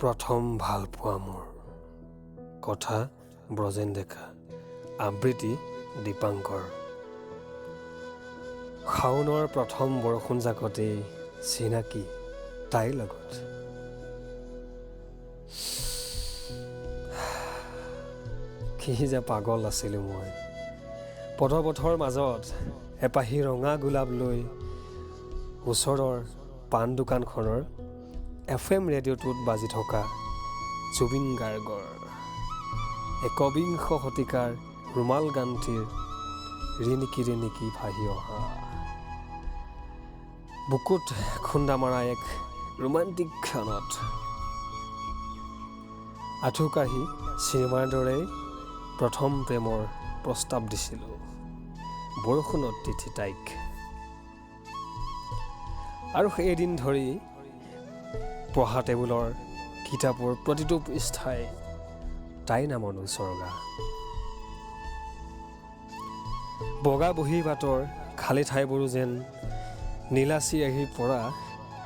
প্ৰথম ভালপোৱা মোৰ। কথা ব্ৰজেন ডেকা, আবৃত্তি দীপাংকৰ। শাওনৰ প্ৰথম বৰষুণ জাকতেই চিনাকি তাইৰ লগত। কি যে পাগল আছিলোঁ মই। পদপথৰ মাজত এপাহি ৰঙা গোলাপ লৈ ওচৰৰ পাণ দোকানখনৰ এফ এম ৰেডিঅ'টোত বাজি থকা জুবিন গাৰ্গৰ একবিংশ শতিকাৰ ৰুমাল গানটিৰ ৰিণিকি ৰিণিকি ভাহি অহা বুকুত খুন্দা মৰা এক ৰোমান্টিক ক্ষণত আঁঠু কাঢ়ি চিনেমাৰ দৰেই প্ৰথম প্ৰেমৰ প্ৰস্তাৱ দিছিলোঁ বৰষুণত তিতি তাইক। আৰু সেইদিন ধৰি পঢ়া টেবুলৰ কিতাপৰ প্ৰতিটো পৃষ্ঠাই তাইৰ নামত উচৰ্গা। বগা বহী পাতৰ খালী ঠাইবোৰো যেন নীলা চিয়াঁহীৰ পৰা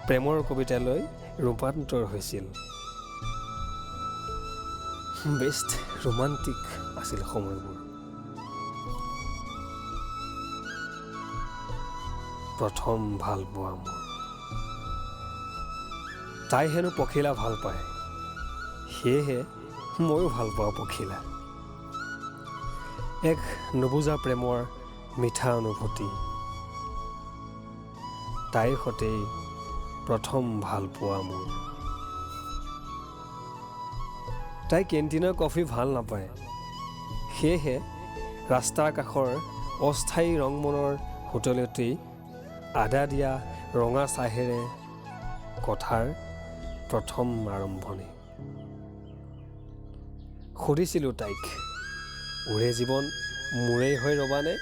প্ৰেমৰ কবিতালৈ ৰূপান্তৰ হৈছিল। বেষ্ট ৰোমান্টিক আছিল সময়বোৰ। প্ৰথম ভালপোৱা মোৰ। তাই হেনো পখিলা ভাল পায়, সেয়েহে ময়ো ভাল পাওঁ পখিলা। এক নুবুজা প্ৰেমৰ মিঠা অনুভূতি। তাইৰ সতেই প্ৰথম ভালপোৱা মোৰ। তাই কেণ্টিনৰ কফি ভাল নাপায়, সেয়েহে ৰাস্তাৰ কাষৰ অস্থায়ী ৰংমনৰ হোটেলতেই আদা দিয়া ৰঙা চাহেৰে কথাৰ প্ৰথম আৰম্ভণি। সুধিছিলোঁ তাইক, ওৰে জীৱন মোৰেই হৈ ৰ'বানে?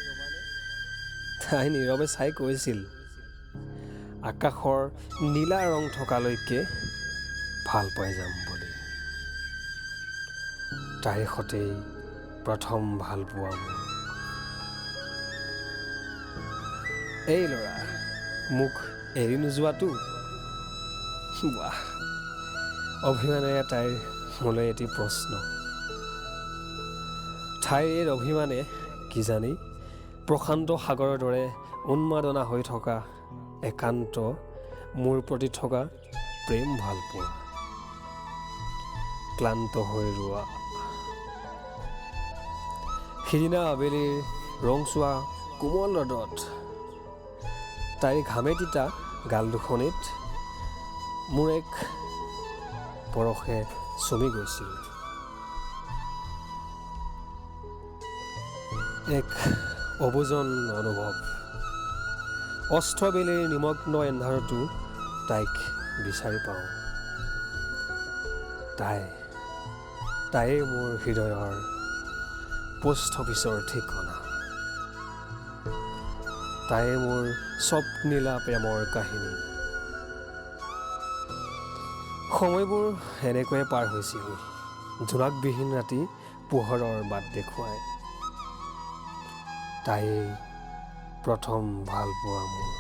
তাই নীৰৱে চাই কৈছিল, আকাশৰ নীলা ৰং থকালৈকে ভাল পাই যাম বুলি। তাইৰ সতেই প্ৰথম ভালপোৱা মোৰ। এই ল'ৰা, মোক এৰি নোযোৱাতো? বাহ, অভিমানেৰে তাইৰ মোলৈ এটি প্ৰশ্ন। তাইৰ এই অভিমানে কিজানি প্ৰশান্ত সাগৰৰ দৰে উন্মাদনা হৈ থকা একান্ত মোৰ প্ৰতি থকা প্ৰেম ভালপোৱা ক্লান্ত হৈ ৰোৱা। সিদিনা আবেলিৰ ৰংচোৱা কোমল ৰ'দত তাইৰ ঘামে তিতা গাল দুখনিত মোৰ এক পৰশে চুমি গৈছিল। এক অবুজন অনুভৱ। অস্তবেলিৰ নিমগ্ন এন্ধাৰতো তাইক বিচাৰি পাওঁ। তাইয়ে মোৰ হৃদয়ৰ পোষ্ট অফিচৰ ঠিকনা। তাইয়ে মোৰ স্বপ্নীলা প্ৰেমৰ কাহিনী। সময়বোৰ এনেকৈয়ে পাৰ হৈছিল, জোনাকবিহীন ৰাতি পোহৰৰ বাট দেখুৱাই। তাইয়েই প্ৰথম ভালপোৱা মোৰ।